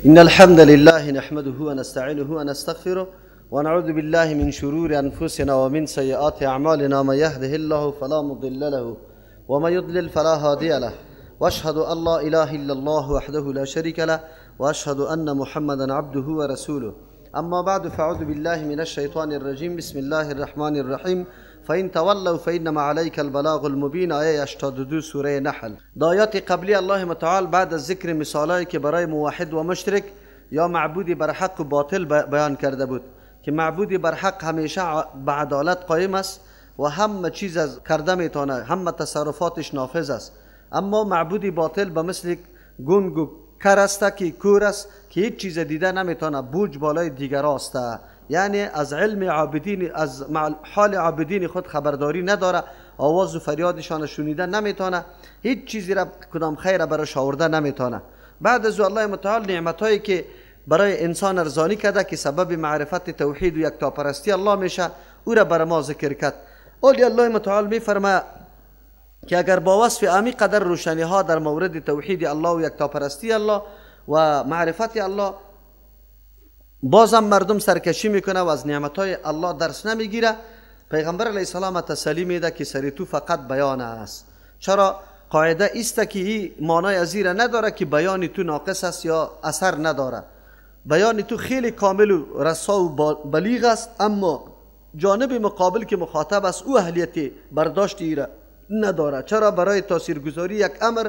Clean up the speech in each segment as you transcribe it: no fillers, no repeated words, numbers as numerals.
إن الحمد لله نحمده ونستعينه ونستغفره ونعوذ بالله من شرور أنفسنا ومن سيئات أعمالنا، من يهده الله فلا مضل له ومن يضلل فلا هادي له، وأشهد أن لا إله إلا الله وحده لا شريك له، وأشهد أن محمدا عبده ورسوله. أما بعد، فأعوذ بالله من الشيطان الرجيم. بسم الله الرحمن الرحيم. فإن تولوا فإنما عليك البلاغ المبين. آیه 82 سوره نحل. در آیات قبلی الله متعال بعد از ذکر مثالایی که برای موحد و مشرک یا معبودی بر حق و باطل بیان کرده بود که معبودی بر حق همیشه به عدالت قایم است و همه چیز از کرده میتونه، همه تصرفاتش نافذ است. اما معبودی باطل به مثل گنگ و کر است که کور است که هیچ چیز دیده نمیتونه، بوج بالای دیگران است، یعنی از علم عابدین، از حال عابدین خود خبرداری نداره، آواز و فریادشان شنیده نمیتونه، هیچ چیزی را کدام خیر براش آورده نمیتونه. بعد از الله متعال نعمتهایی که برای انسان ارزانی کرده که سبب معرفت توحید و یکتاپرستی الله میشه، او را بر ما ذکر کرد. اولی الله متعال میفرماید که اگر با وصف امی قدر روشنی ها در مورد توحید الله و یکتاپرستی الله و معرفت الله بازم مردم سرکشی میکنه و از نعمتهای الله درس نمیگیره، پیغمبر علیه السلام تسلی میده که سری تو فقط بیان است. چرا؟ قاعده است که این معنای ازی را نداره که بیان تو ناقص است یا اثر نداره. بیان تو خیلی کامل و رسا و بلیغ است، اما جانب مقابل که مخاطب است او اهلیت برداشت ای را نداره. چرا؟ برای تاثیرگذاری یک امر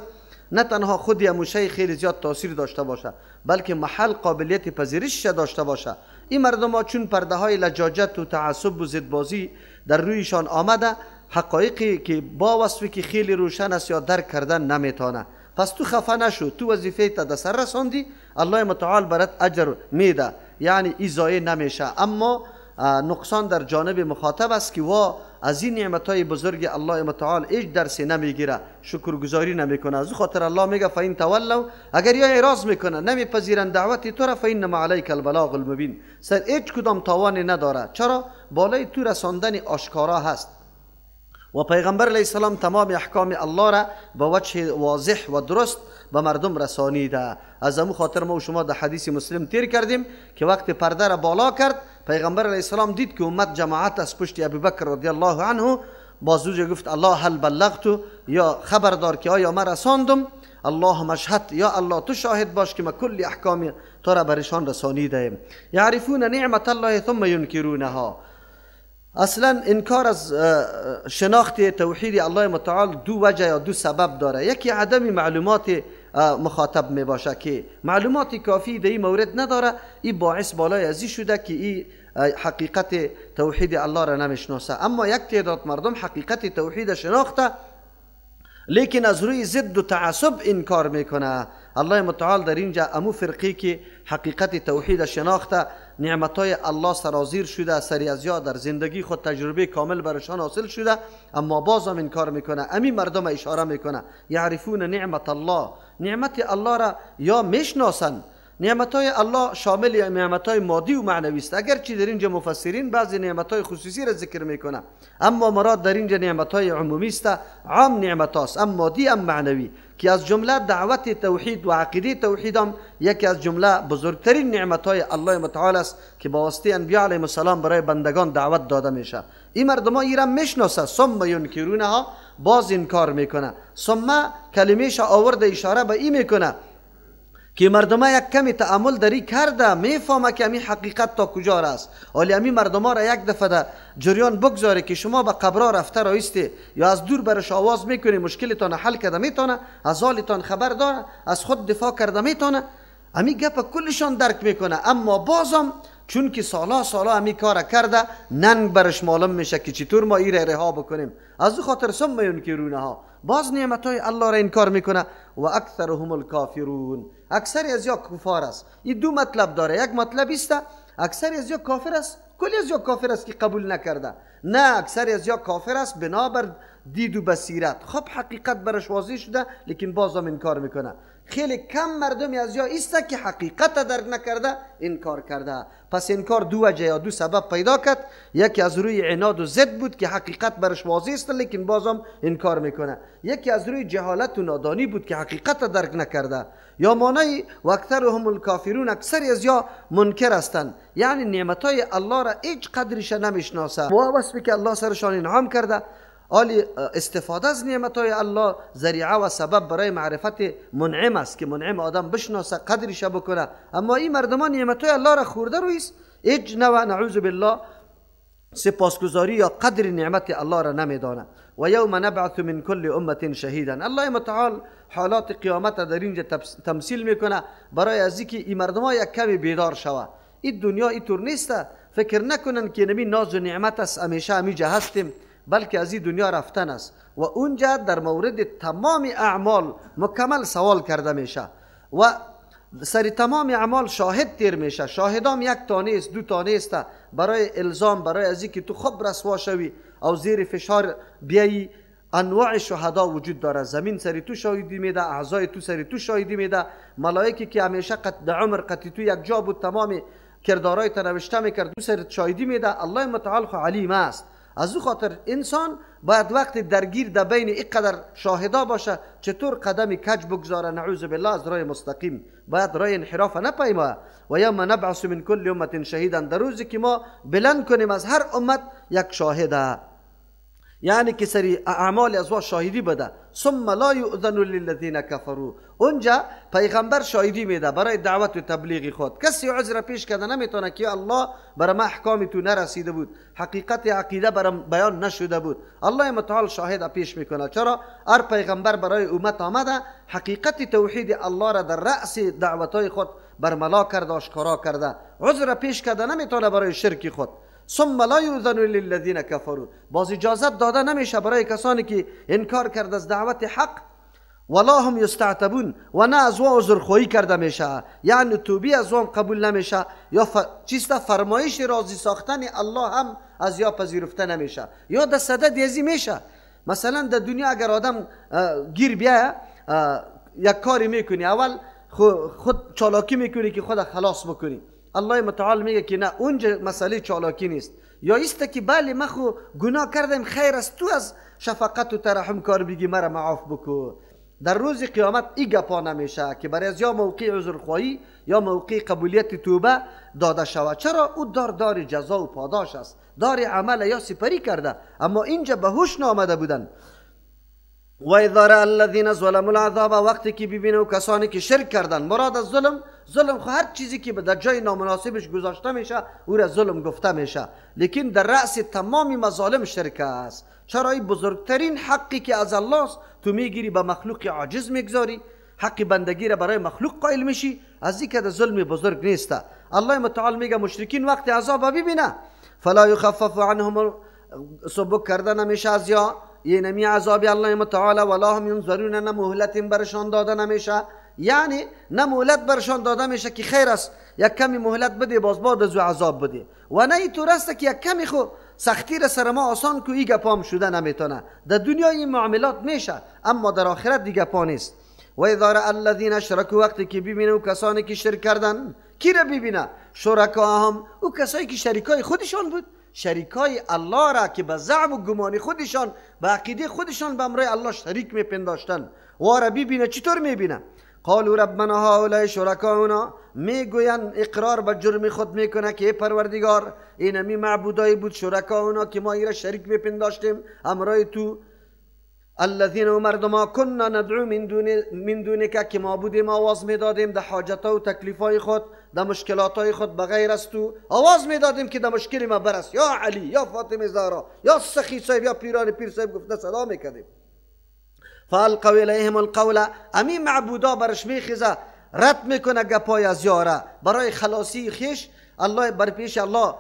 نه تنها خود اموشه خیلی زیاد تاثیر داشته باشه، بلکه محل قابلیت پذیرش داشته باشه. این مردم ها چون پرده های لجاجت و تعصب و ضدبازی در رویشان آمده، حقایقی که با وصفی که خیلی روشن است یا درک کردن نمیتونه. پس تو خفه نشو، تو وظیفه تا در سر رساندی، الله متعال برات اجر میده، یعنی ایزای نمیشه. اما نقصان در جانب مخاطب است که وا از این نعمتهای بزرگ الله متعال هیچ درسی نمیگیره، شکرگزاری نمیکنه. از خاطر الله میگه فإن تولوا، اگر یا اعراض میکنه، نمیپذیرن دعوت تو را، فإنما علیک البلاغ المبین، سر هیچ کدام تاوانی نداره. چرا؟ بالای تو رساندن آشکارا هست. و پیغمبر علیه السلام تمام احکام الله را به وجه واضح و درست به مردم رسانیده. از امو خاطر ما و شما در حدیث مسلم تیر کردیم که وقت پرده را بالا کرد، پیغمبر علیه السلام دید که امت جماعت از پشت ابوبکر رضی الله عنه، بازوج گفت الله هل بلغت، یا خبردار که آیا من رساندم؟ اللهم اشهد، یا الله تو شاهد باش که ما کل احکام تو را برشان رسانیده. یعرفون نعمت الله ثم ینکرونها. اصلا انکار از شناخت توحید الله متعال دو وجه یا دو سبب داره. یکی عدم معلومات مخاطب می باشه که معلومات کافی در این مورد نداره، این باعث بالای ازی شده که این حقیقت توحید الله را نمیشناسه. اما یک تعداد مردم حقیقت توحید شناخته، لیکن از روی ضد و تعصب انکار میکنه. الله متعال در اینجا امو فرقی که حقیقت توحید شناخته، نعمتهای الله سرازیر شده، سری از یا در زندگی خود تجربه کامل برشان حاصل شده، اما بازم انکار میکنه. امی مردم اشاره میکنه یعرفون نعمت الله، نعمت الله را یا میشناسن. نعمتهای الله شامل نعمتهای مادی و معنوی است. اگرچه در اینجا مفسرین بعضی نعمتهای خصوصی را ذکر میکنه، اما مراد در اینجا نعمتهای عمومی است، عام نعمت است، ام مادی ام معنوی، که از جمله دعوت توحید و عقیده توحید هم یکی از جمله بزرگترین نعمتهای الله متعال است که با واسطه انبیاء علیهم السلام برای بندگان دعوت داده میشه. این مردم ها ایران میشناسه، ثم ینکرونها، باز انکار میکنه. ثم کلمهش آورده اشاره به این میکنه که مردم یک کمی تأمل دری کرده، میفهمه که امی حقیقت تا کجا است. ولی امی مردم را یک دفعه در جریان بگذاره که شما به قبرها رفته رایستی یا از دور برش آواز میکنی، مشکلتان حل کرده میتونه، از حالتان خبر داره، از خود دفاع کرده میتونه، امی گپ کلشان درک میکنه. اما بازم چون که سالا سالا امی کار کرده، ننگ برش معلوم میشه که چطور ما ایره رها بکنیم. از او خاطر ثم ینکرونها، باز نعمتهای الله را انکار میکنه. و اکثرهم الکافرون، اکثر از یا کفار است. این دو مطلب داره. یک مطلب است اکثر از یا کافر است، کلی از یا کافر است که قبول نکرده. نه، اکثر از یا کافر است بنابر دید و بصیرت. خب حقیقت برش واضح شده، لیکن بازم انکار میکنه. خیلی کم مردمی از یا است که حقیقت درک نکرده انکار کرده. پس انکار دو وجه یا دو سبب پیدا کرد. یکی از روی عناد و ضد بود که حقیقت برش واضح است لیکن بازم انکار میکنه. یکی از روی جهالت و نادانی بود که حقیقت درک نکرده. یا معنی و اکثرهم الکافرون، اکثر از یا منکر هستند، یعنی نعمتای الله را هیچ قدرش نمیشناسه. و وصفی که الله سرشان انعام کرده، آلی استفاده از نعمتهای الله ذریعه و سبب برای معرفت منعم است که منعم آدم بشناسه، قدرش بکنه. اما این مردمان نعمتهای الله را خورده رویست، هیچ نوع نعوذ بالله سپاسگزاری یا قدر نعمت الله را نمیدانه. و یوم نبعث من کل امه شهیدا. الله متعال حالات قیامت در اینجا تمثیل میکنه برای از اینکه این مردمان یک کمی بیدار شوه. این دنیا اینطور نیست، فکر نکنن که نمی ناز و نعمت است، همیشه همیجا هستیم، بلکه از این دنیا رفتن است و اونجا در مورد تمام اعمال مکمل سوال کرده میشه و سر تمام اعمال شاهد تیر میشه. شاهدام یک تا نیست، دو تا نیست، برای الزام، برای از اینکه تو خب رسوا شوی او زیر فشار بیایی، انواع شهدا وجود داره. زمین سری تو شاهدی میده، اعضای تو سری تو شاهدی میده، ملائکه که همیشه قد عمر قطی تو یک جا بود تمام کردارای تا نوشته میکرد، تو سر شاهدی میده. الله متعال خو علیم است. از او خاطر انسان باید وقت درگیر در بین اینقدر شاهدا باشه چطور قدمی کج بگذاره، نعوذ بالله، از راه مستقیم باید راه انحراف نپیمه. و یوم نبعث من کل امه شهیدا، در روزی که ما بلند کنیم از هر امت یک شاهده، یعنی که سری اعمال از وا شاهدی بده. ثم لا یؤذن للذین کفروا، اونجا پیغمبر شاهدی میده برای دعوت و تبلیغ خود. کسی عذر پیش کرده نمیتونه که الله برای ما احکام تو نرسیده بود، حقیقت عقیده برام بیان نشده بود. الله متعال شاهد پیش میکنه. چرا؟ هر پیغمبر برای امت آمده حقیقت توحید الله را در رأس دعوتهای خود برملا کرده، آشکارا کرده. عذر پیش کرده نمیتونه برای شرک خود. ثم لا یؤذن للذین کفروا، باز اجازت داده نمیشه برای کسانی که انکار کرده از دعوت حق. ولا هم یستعتبون، و نه از او عذرخواهی کرده میشه، یعنی توبه از او قبول نمیشه، یا چیست فرمایش راضی ساختن الله هم از یا پذیرفته نمیشه، یا در صدد ازی میشه. مثلا در دنیا اگر آدم گیر بیایه یک کاری میکنی، اول خود چالاکی میکنی که خود خلاص بکنی. الله متعال میگه که نه، اونجا مسئله چالاکی نیست. یا ایست که بله من خو گناه کردم، خیر است تو از شفقت و ترحم کار بگی مرا معاف بکو. در روز قیامت ای گپا نمیشه که برای از یا موقع عذرخواهی یا موقع قبولیت توبه داده شود. چرا؟ او دار دار جزا و پاداش است، دار عمل یا سپری کرده، اما اینجا به هوش نامده بودن. و اذا رأى الذین ظلموا العذاب، وقتی که ببینه کسانی که شرک کردن، مراد از ظلم، ظلم خو هر چیزی که در جای نامناسبش گذاشته میشه او را ظلم گفته میشه، لیکن در رأس تمام مظالم شرک است. چرا؟ این بزرگترین حقی که از الله است تو میگیری به مخلوق عاجز میگذاری، حق بندگی را برای مخلوق قائل میشی، از این که ظلم بزرگ نیست. الله متعال میگه مشرکین وقتی عذاب ببینه فلا یخفف عنهم، سبک کرده نمیشه از یا اینمی عذاب الله متعال، ولا هم ینظرون، نه مهلت برشان داده نمیشه، یعنی نه مهلت برشان داده میشه که خیر است یک کمی مهلت بده باز بعد از عذاب بده، و نه اینطور است که یک کمی خو سختی را سر ما آسان کو، ای گپام شده نمیتونه. در دنیا این معاملات میشه اما در آخرت دیگه پا نیست. و اذا رأى الذین اشرکوا، وقتی که ببینه کسانی که شرک کردن، کی را ببینه؟ شرکاهم، او کسایی که شریکای خودشان بود، شریکای الله را که به زعم و گمان خودشان، به عقیده خودشان به امرای الله شریک میپنداشتن، و را ببینه چطور میبینه؟ قالوا ربنا هؤلاء شرکاؤنا، میگوین اقرار به جرم خود میکنه که پروردگار اینمی معبودایی بود شرکاؤنا که ما ایرا شریک میپنداشتیم امرای تو، الذین مردما كنا ندعو من دونک، که ما بودیم آواز میدادیم در حاجتها و تکلیفهای خود، در مشکلاتهای خود بغیر از تو آواز میدادیم که در مشکل ما برس، یا علی یا فاطمه زهرا یا سخی صاحب یا پیران پیر صاحب گفته صدا میکردیم. فالقوا الیهم القول، امی معبودا برش میخیزه رد میکنه گپای از یاره برای خلاصی خیش، الله بر پیش الله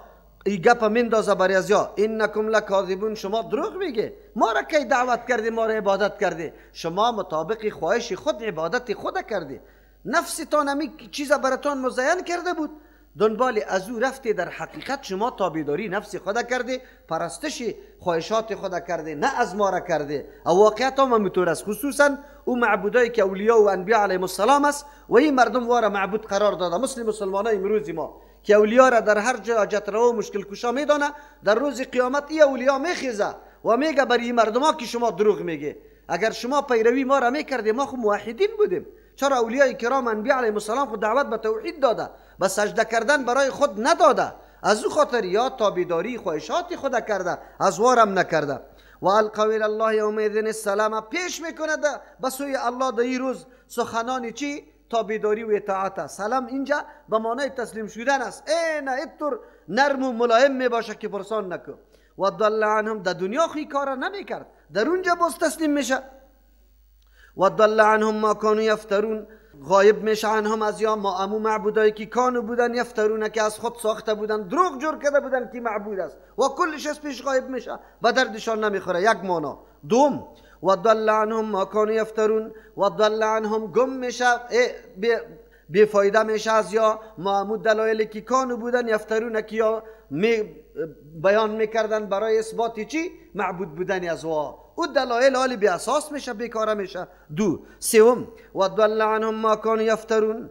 ای گپ میندازه برای از یا انکم لکاذبون، شما دروغ میگه، ما را کی دعوت کردی، ما را عبادت کردی، شما مطابق خواهش خود عبادت خود کردی، نفستان همی چیز براتان مزین کرده بود، دنبال از او رفتی، در حقیقت شما تابعداری نفس خود کرده، پرستش خواهشات خود کرده، نه از ما را کرده. او واقعیت هم همینطور است، خصوصا او معبودایی که اولیا و انبیا علیهم السلام است و این مردم وارا معبود قرار داده، مثل مسلمانای امروز ما که اولیا را در هر جای حاجت روا و مشکل کشا میدانه، در روز قیامت این اولیا میخیزه و میگه بر این مردما که شما دروغ میگه، اگر شما پیروی ما را میکردیم ما خو موحدین بودیم. چرا اولیای کرام انبیا علیهم السلام خود دعوت به توحید داده، به سجده کردن برای خود نداده، از او خاطر یا تابعداری خواهشات خود کرده، از وارم نکرده. و القوا الی الله یومئذ السلام، پیش میکنه به سوی الله در این روز سخنان چی؟ تابعداری و اطاعت. سلام اینجا به معنای تسلیم شدن است، نه اینطور نرم و ملایم میباشه که پرسان نکن. و ضل عنهم، در دنیا خی کار نمیکرد، در اونجا باز تسلیم میشه. و ضل عنهم ما كانوا یفترون، غایب میشه عنهم از یا ما امو معبودایی که کانو بودن، یفترون که از خود ساخته بودن، دروغ جور کرده بودن که معبود است و کلش از پیش غایب میشه، به دردشان نمیخوره. یک معنا. دوم و ضل عنهم ما كانوا یفترون، و ضل عنهم گم میشه، بی فایده میشه از یا ما امو دلایلی که کانو بودن، یفترون که یا می بیان میکردن برای اثبات چی؟ معبود بودن از وا. او دلایل حالی بی اساس میشه، بیکاره میشه. دو. سوم و ضل عنهم ما كانوا یفترون،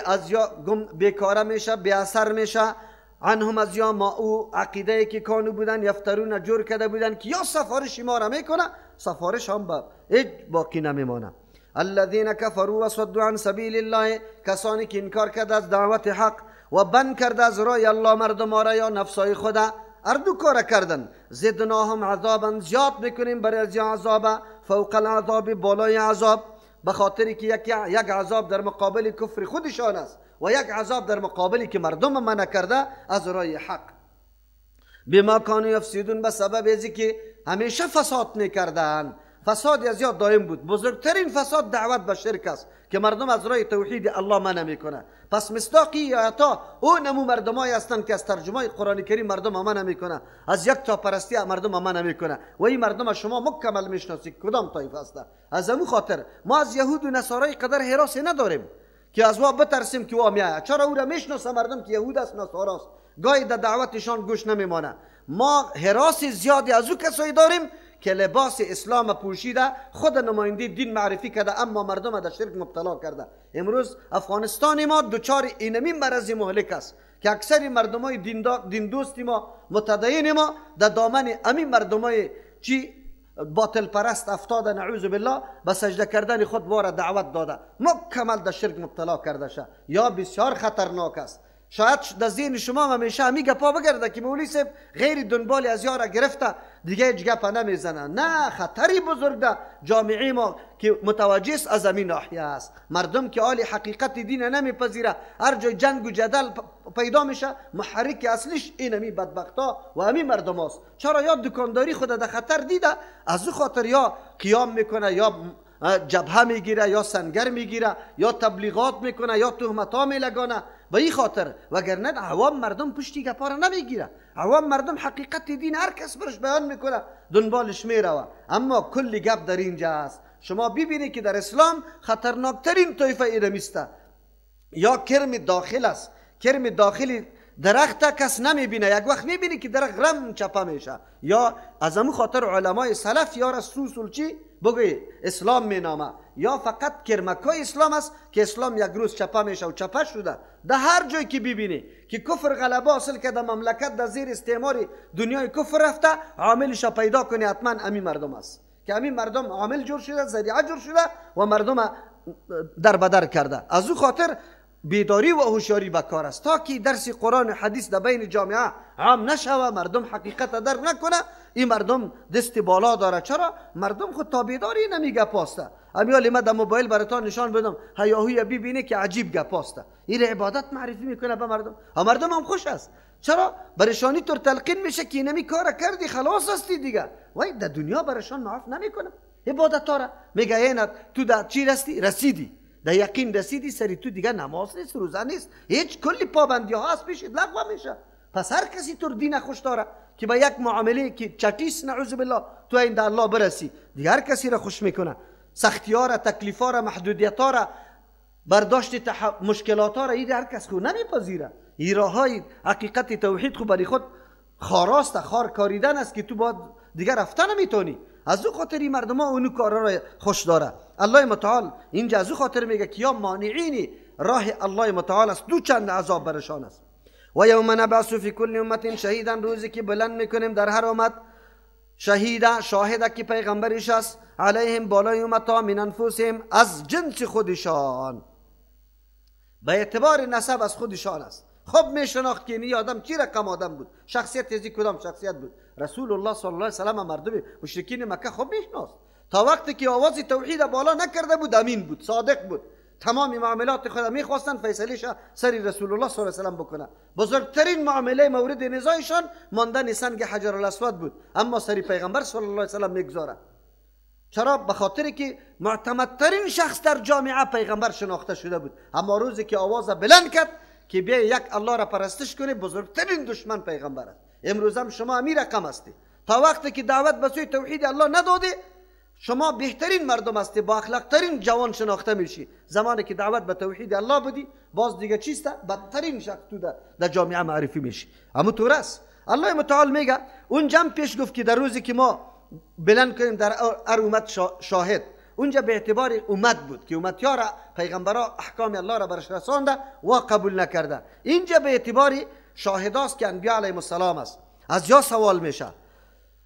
از یا گم بیکاره میشه، بی اثر میشه عنهم از یا ما او عقیده که کانو بودن، یفترون جور کرده بودن که یا سفارش ما را میکنه، سفارش هم با هیچ باقی نمیمانه. الذين كفروا وصدوا عن سبیل الله، کسانی که انکار کرده از دعوت حق و بند کرده از رای الله مردم را یا نفسای خدا، هر دو کار کردن. زدناهم عذابا، زیاد میکنیم برای از عذاب فوق العذاب، بالای عذاب، به خاطر که یک عذاب در مقابل کفر خودشان است و یک عذاب در مقابلی که مردم منع کرده از رای حق. بما كانوا یفسدون، به سبب ازی که همیشه فساد میکردن، فساد از یاد دائم بود. بزرگترین فساد دعوت به شرک است که مردم از رای توحید الله منع میکنه. پس مصداقی آیاتا او نمو مردمایی هستند که از ترجمه قرآن کریم مردم منع میکنه، از یک تا پرستی مردم منع میکنه و این مردم شما مکمل میشناسید کدام طایفه هست. از امو خاطر ما از یهود و نصارای قدر حراس نداریم که از وا بترسیم که وا میآید. چرا او را میشناسه مردم که یهود است نصاراست، گاهی در دعوتشان گوش نمیمانه. ما حراس زیادی از او کسایی داریم که لباس اسلام پوشیده، خود نماینده دین معرفی کرده، اما مردم در شرک مبتلا کرده. امروز افغانستان ما دچار اینمی مرض مهلک است که اکثر مردمای دین دوست ما، متدین ما، در دامن امی مردمای چی باطل پرست افتاده، نعوذ بالله، به سجده کردن خود واره دعوت داده، مکمل در شرک مبتلا کرده شه. یا بسیار خطرناک است. شاید در ذهن شما همیشه همی گپا بگرده که مولوی صاحب غیر دنبال از یارا گرفته دیگه هیچ گپ نمیزنه. نه، خطری بزرگ ده جامعه ما که متوجه است از همین ناحیه است. مردم که حال حقیقت دین نمیپذیره، هر جای جنگ و جدل پیدا میشه، محرک اصلیش این همی بدبختا و همین مردم است. چرا یا دکانداری خود در خطر دیده، از او خاطر یا قیام میکنه، یا جبهه میگیره، یا سنگر میگیره، یا تبلیغات میکنه، یا تهمت ها میلگانه. به این خاطر، وگرنه عوام مردم پشتی گپا را نمیگیره. عوام مردم حقیقت دین هر کس برش بیان میکنه دنبالش میروه. اما کل گپ در اینجا است. شما ببینید که در اسلام خطرناکترین طایفه ایرمیسته، یا کرم داخل است. کرم داخلی درخت کس نمیبینه، یک وقت میبینی که درخت رم چپه میشه. یا از امو خاطر علمای سلف یا رسول چی بگوی اسلام مینامه، یا فقط کرمکای اسلام است که اسلام یک روز چپه میشه و چپه شده. در هر جای که ببینی که کفر غلبه حاصل کرده، مملکت در زیر استعمار دنیای کفر رفته، عاملش پیدا کنی حتما امی مردم است که امی مردم عامل جور شده، ذریعه جور شده و مردم در بدر کرده. از او خاطر بیداری و هوشیاری بکار است تا که درس قرآن و حدیث در بین جامعه عام نشوه، مردم حقیقت درک نکنه. این مردم دست بالا داره. چرا؟ مردم خود تابعداری نمی گپاسته. امیال ما در موبایل براتان نشان بدم، هیاهوی ببینه که عجیب گپاسته. این عبادت معرفی میکنه به مردم، مردم هم خوش است. چرا؟ برشانی طور تلقین میشه که اینمی کار کردی خلاص هستی دیگه. وای در دنیا برشان معاف نمیکنه عبادت را. میگه اینت تو در چی رسیدی؟ رسیدی در یقین رسیدی، سری تو دیگه نماز نیست، روزه نیست، هیچ، کلی پابندی ها هست پیشت لغو میشه. پس هر کسی تو دین خوش داره که با یک معامله که چتیس نعوذ بالله تو عند الله برسی، دیگه هر کسی را خوش میکنه. سختی ها را، تکلیف ها را، محدودیت ها را برداشت مشکلات ها را این هر کس خو نمیپذیره. این راههای حقیقت توحید خو برای خود خاراست، خار کاریدن است که تو باید دیگر رفته نمیتونی. از او خاطر این مردم ها اونو کارا را خوش داره. الله متعال اینجا از او خاطر میگه که یا مانعینی راه الله متعال است، دو چند عذاب برشان است. و یوم نبعث فی کل امت شهیدا، روزی که بلند میکنیم در هر امت شهیدا، شاهد که پیغمبرش است، علیهم بالای امتها، من انفسهم از جنس خودشان، به اعتبار نسب از خودشان است. خب می شناخت که این آدم چی رقم آدم بود، شخصیت ازی کدام شخصیت بود. رسول الله صلی الله علیه و سلم مردم مشرکین مکه خب میشناخت. تا وقتی که آواز توحید بالا نکرده بود امین بود، صادق بود، تمام معاملات خود میخواستن فیصلهش سری رسول الله صلی الله علیه و سلم بکنه. بزرگترین معامله مورد نزاعشان ماندن سنگ حجر الاسود بود، اما سری پیغمبر صلی الله علیه و سلم میگذاره. چرا؟ به خاطر که معتمدترین شخص در جامعه پیغمبر شناخته شده بود. اما روزی که آواز بلند کرد که بیا یک الله را پرستش کنی، بزرگترین دشمن پیغمبر است. امروز هم شما امی رقم هستی. تا وقتی که دعوت به سوی توحید الله ندادی شما بهترین مردم هستی، با اخلاق ترین جوان شناخته میشی. زمانی که دعوت به توحید الله بدی باز دیگه چیست؟ بدترین شخص تو در جامعه معرفی میشی. اما طور است. الله متعال میگه اونجا پیش گفت که در روزی که ما بلند کنیم در هر امت شاهد، اونجا به اعتبار امت بود که امت ها را پیغمبرا احکام الله را برش رسانده و قبول نکرده. اینجا به اعتبار شاهداست که انبیا علیهم السلام است. از یا سوال میشه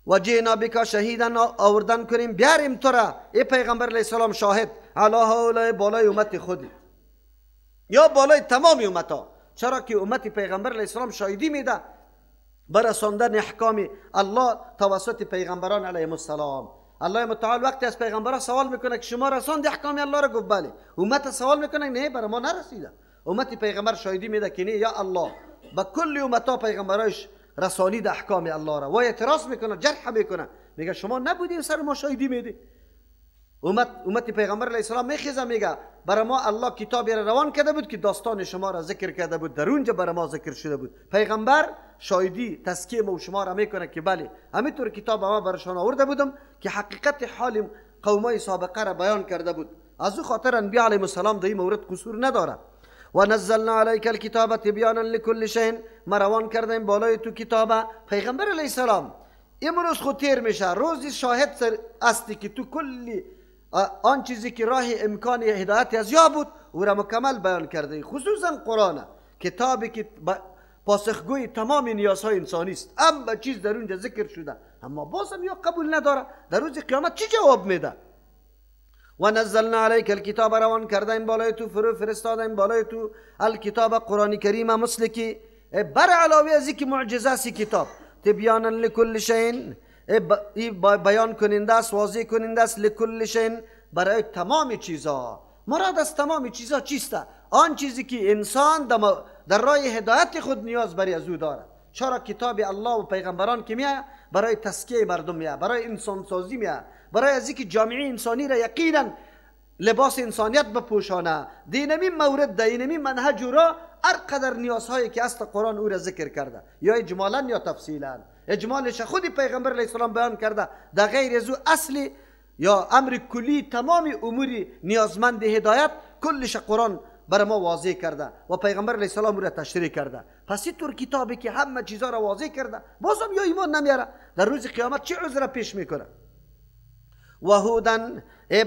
و جئنا بک شهیدا، آوردن کنیم بیاریم تو را ای پیغمبر علیه السلام شاهد، علی هؤلاء بالای امت خودی یا بالای تمام امت ها. چرا که امت پیغمبر علیه السلام شاهدی میده برساندن احکام الله توسط پیغمبران علیهم السلام. الله متعال وقتی از پیغمبران سوال میکنه که شما رساند احکام الله را، گفت بله. امت سوال میکنه نه برای ما نرسیده. امت پیغمبر شاهدی میده که نه یا الله به کل امتها پیغمبرایش رسانید احکام الله را. و اعتراض میکنه، جرح میکنه، میگه شما نبودی سر ما شاهدی میدی. امت پیغمبر علیه السلام میخیزه میگه برای ما الله کتابی را روان کرده بود که داستان شما را ذکر کرده بود، در اونجا برای ما ذکر شده بود. پیغمبر شاهدی تزکیه ما و شما را میکنه که بله همینطور کتاب ما برشان آورده بودم که حقیقت حال قومای سابقه را بیان کرده بود. از او خاطر انبیا علیهم السلام در این مورد قصور نداره. و نزلنا علیک الکتاب تبیانا لکل شیء، ما روان کردیم بالای تو کتاب. پیغمبر علیه السلام امروز خود تیر میشه، روزی شاهد سر استی که تو کلی آن چیزی که راه امکان هدایت از یا بود او را مکمل بیان کرده، خصوصا قرآن، کتابی که پاسخگوی تمام نیازهای انسانی است. اما چیز در اونجا ذکر شده اما بازم یا قبول نداره. در روز قیامت چی جواب میده؟ و نزلنا علیک الکتاب، روان کردیم بالای تو، فرو فرستادیم بالای تو الکتاب قرآن کریم، مثل که بر علاوه از اینکه معجزه است کتاب، تبیانا لکل شیء، بیان کننده است، واضح کننده است، لکل شیء برای تمام چیزها. مراد از تمام چیزها چیست؟ آن چیزی که انسان در راه هدایت خود نیاز برای از او داره. چرا کتاب الله و پیغمبران که میاد برای تزکیه مردم میاد، برای انسان سازی میاد، برای از اینکه جامعه انسانی را یقینا لباس انسانیت بپوشانه. دینمی مورد، دینمی منهج را هر قدر نیازهایی که است قرآن او را ذکر کرده، یا اجمالا یا تفصیلا. اجمالش خود پیغمبر علیه السلام بیان کرده، در غیر از او اصل یا امر کلی تمام امور نیازمند هدایت کلش قرآن برای ما واضح کرده و پیغمبر علیه السلام او را تشریح کرده. پس اینطور کتابی که همه چیزا را واضح کرده بازم یا ایمان نمیاره، در روز قیامت چه عذر پیش میکنه؟ و هدن،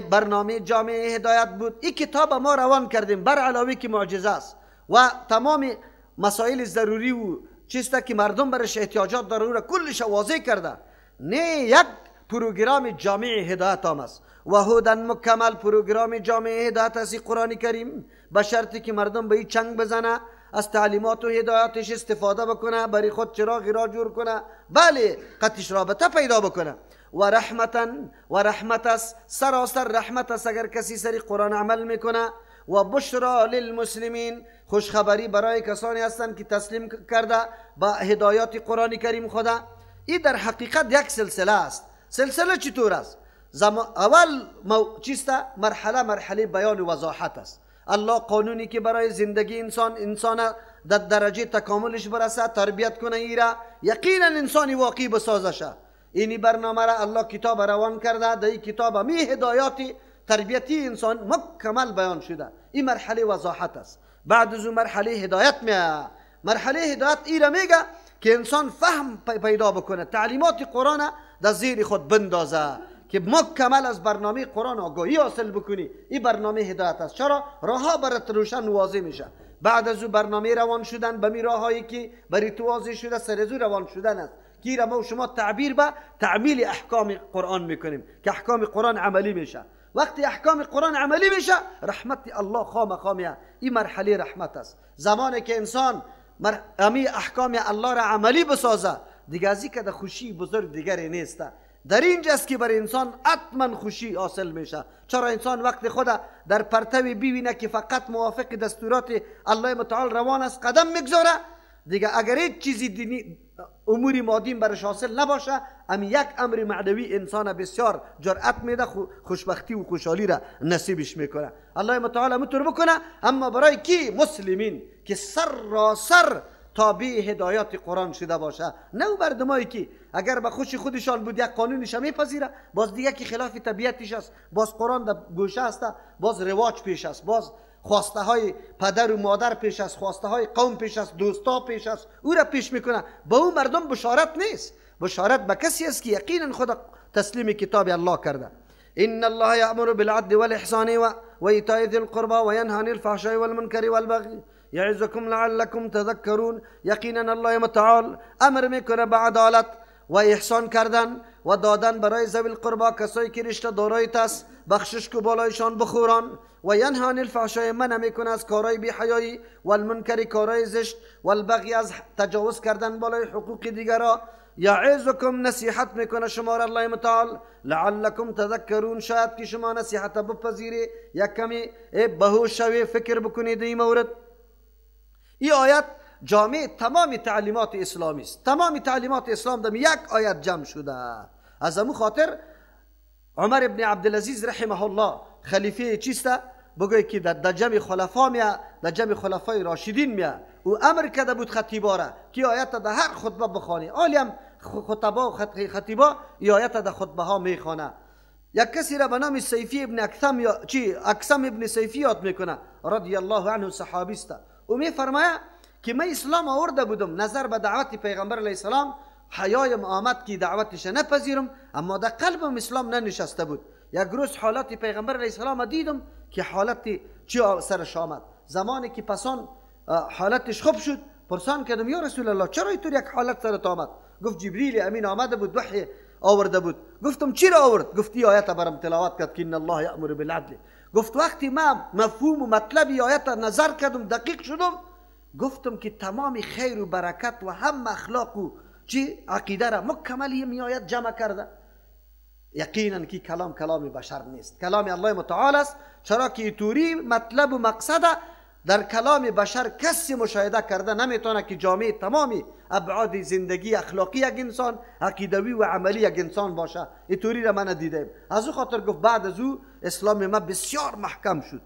برنامه جامعه هدایت بود. این کتاب ما روان کردیم بر علاوه که معجزه است و تمام مسائل ضروری و چیسته که مردم برش احتیاجات داره او را کلش واضح کرده. نه یک پروگرام جامع هدایت هم است. و هدن مکمل پروگرام جامع هدایت است قرآن کریم، به شرطی که مردم به این چنگ بزنه، از تعلیمات و هدایتش استفاده بکنه، برای خود چراغ را جور کنه، بله قطعش رابطه پیدا بکنه. و رحمتا، و رحمت است، سراسر رحمت است اگر کسی سری قرآن عمل میکنه. و بشرا للمسلمین، خوشخبری برای کسانی هستند که تسلیم کرده با هدایات قرآن کریم خدا. این در حقیقت یک سلسله است. سلسله چطور است؟ اول چیست؟ مرحله مرحله بیان و وضاحت است. الله قانونی که برای زندگی انسان در درجه تکاملش برسه، تربیت کنه ایرا، یقینا انسانی واقعی بسازشه. اینی برنامه را الله کتاب روان کرده، در این کتاب می هدایاتی تربیتی انسان مکمل بیان شده. این مرحله وضاحت است. بعد از اون مرحله هدایت میاد. مرحله هدایت ایره میگه که انسان فهم پیدا بکنه، تعلیمات قرآن در زیر خود بندازه که مکمل از برنامه قرآن آگاهی حاصل بکنی. این برنامه هدایت است. چرا؟ راه برات روشن و واضح میشه. بعد از او برنامه روان شدن به می راههایی که برای تو واضح شده، سر از او روان شدن است که ما و شما تعبیر به تعمیل احکام قرآن میکنیم که احکام قرآن عملی میشه. وقتی احکام قرآن عملی میشه، رحمت الله خامخامیه. این مرحله رحمت است. زمانی که انسان امی احکام الله را عملی بسازه، دیگه از این که خوشی بزرگ دیگری نیست. در اینجاست که برای انسان حتما خوشی حاصل میشه. چرا؟ انسان وقت خود در پرتوی ببینه که فقط موافق دستورات الله متعال روان است، قدم میگذاره، دیگه اگر هیچ چیزی دینی امور مادی برش حاصل نباشه، امی یک امر معنوی انسان بسیار جرأت میده، خوشبختی و خوشحالی را نصیبش میکنه. الله متعال مطور بکنه. اما برای کی؟ مسلمین که سر را سر تابع هدایات قرآن شده باشه، نه او مردمایی که اگر به خوش خودشان بود یک قانونش میپذیره، باز دیگه که خلاف طبیعتش است، باز قرآن در گوشه است، باز رواج پیش است، باز خواسته های پدر و مادر پیش است، خواسته های قوم پیش است، دوستا پیش است، او را پیش میکنه. با او مردم بشارت نیست. بشارت به کسی است که یقینا خود تسلیم کتاب الله کرده. ان الله یأمر بالعدل والاحسان وایتاء ذی القربى وینهى عن الفحشاء والمنکر والبغي یعظکم لعلکم تذکرون. یقینا الله متعال امر میکنه به عدالت و احسان کردن و دادن برای ذوی القربا، کسایی که رشته دارایت است، بخشش کو بالایشان بخوران. و ینهى عن الفحشاء، منع میکنه از کارهای بی حیایی، والمنکر، کارهای زشت، والبغی، از تجاوز کردن بالای حقوق دیگرا. یعظکم، نصیحت میکنه شما را الله متعال، لعلکم تذکرون، شاید که شما نصیحت بپذیری، یک کمی بهوش شوی، فکر بکنید این مورد. این آیت جامع تمام تعلیمات اسلامی است. تمام تعلیمات اسلام در یک آیت جمع شده. از امو خاطر عمر ابن عبدالعزیز رحمه الله خلیفه چیست؟ بگوی که در جمع خلفا میه، در جمع خلفای راشدین میه. او امر کرده بود خطیبا را که آیت در هر خطبه بخوانی. عالیم خطبا و خطیبا ای آیت در خطبه ها میخوانه. یک کسی را به نام سیفی ابن اکثم یا چی اکثم ابن سیفی یاد میکنه رضی الله عنه، صحابی است. او میفرمایه که من اسلام آورده بودم، نظر به دعوت پیغمبر علیه السلام حیایم آمد که دعوتش نپذیرم، اما در قلبم اسلام ننشسته بود. یک روز حالت پیغمبر علیه السلام دیدم که حالت چی سرش آمد. زمانی که پسان حالتش خوب شد، پرسان کردم یا رسول الله چرا اینطور یک حالت سرت آمد؟ گفت جبریل امین آمده بود، وحی آورده بود. گفتم چی را آورد؟ گفت این آیت برام تلاوت کرد که ان الله یأمر بالعدل. گفت وقتی من مفهوم و مطلب آیت نظر کردم، دقیق شدم، گفتم که تمام خیر و برکت و هم اخلاق و چی عقیده را مکمل می آیت جمع کرده. یقینا که کلام کلام بشر نیست، کلام الله متعال است. چرا که اینطوری مطلب و مقصد در کلام بشر کسی مشاهده کرده نمیتونه که جامع تمامی ابعاد زندگی اخلاقی یک انسان، عقیدوی و عملی یک انسان باشه. اینطوری را من دیدم. از او خاطر گفت بعد از او اسلام ما بسیار محکم شد.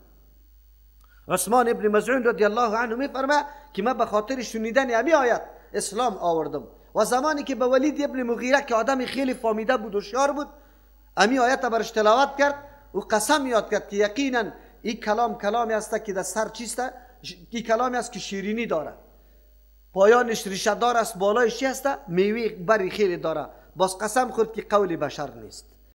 عثمان ابن مزعون رضی الله عنه میفرمه که من به خاطر شنیدن امی آیت اسلام آوردم. و زمانی که به ولید ابن مغیره که آدم خیلی فامیده بود و شیار بود، امی آیت برش تلاوت کرد و قسم یاد کرد که یقینا این کلام کلامی است که در سر چیست؟ این کلامی است که شیرینی داره، پایانش ریشه دار است، بالایش چی است؟ میوه بری خیلی داره. باز قسم خورد که قول بشر نیست.